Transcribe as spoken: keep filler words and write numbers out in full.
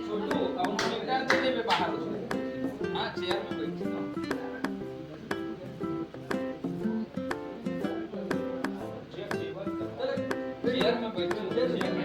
छोटू, अब उनको निकाल के देबे बाहर। हाँ, चेयर में बैठ। चेयर में बैठ।